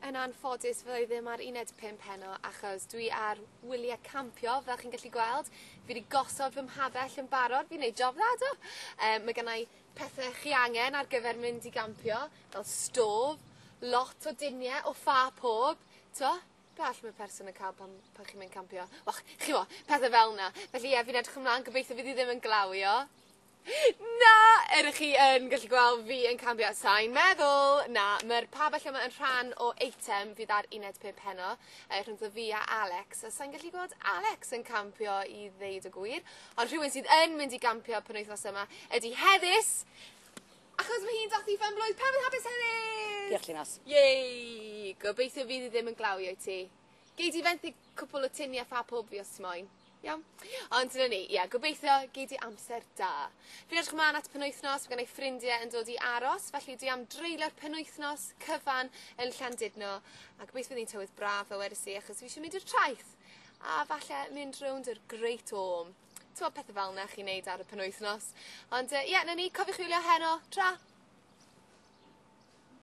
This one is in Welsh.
Yn anffodus fydda i ddim ar uned 5 heno achos dwi ar wyliau campio fel chi'n gallu gweld. Fi 'di gosod fy mhabell yn barod, fi'n neud job dda do? Mae gennai pethe chi angen ar gyfer mynd i gampio, fel stôf, lot o dinie o ffa pob, t'mo'? Be' all ma' person yn ca'l pan pan chi'n mynd campio? Wel chi 'bo' pethe fel 'na. Felly ie fi'n edrych ymlan gobeithio fydd 'i ddim yn glawio. Na! Ydych chi yn gallu gweld fi yn campio? Sai'n meddwl! Na, ma'r pabell yma yn rhan o eitem fydd ar uned pump heno rhwngtho fi a Alex, a sai'n gallu gweld Alex yn campio i ddeud y gwir. Ond rhywun sydd yn mynd i gampio penwythnos yma ydi Heddus, achos ma' hi'n dathlu phen-blwydd pen-blwydd hapus Heddus! Diolch Llinos. Yay! Gobeithio fydd hi ddim yn glawio i ti. Gei di fenthyg cwpwl o tinie ffa pob fi os ti moyn. Iawn? Ond dyna ni, ie, gobeithio gei di amser da. Fi'n edrych ymlaen at penwythnos, ma' gennai ffrindie yn dod i aros, felly dwi am dreulio'r penwythnos cyfan yn Llandudno, a gobeithio bydd hi'n tywydd braf fel wedes i, achos fi eisiau mynd i'r traeth, a falle mynd rownd yr Great Orme. T'mo' pethe fel 'na chi'n neud ar y penwythnos. Ond yy ie, 'na ni, cofiwch wylio heno, tra!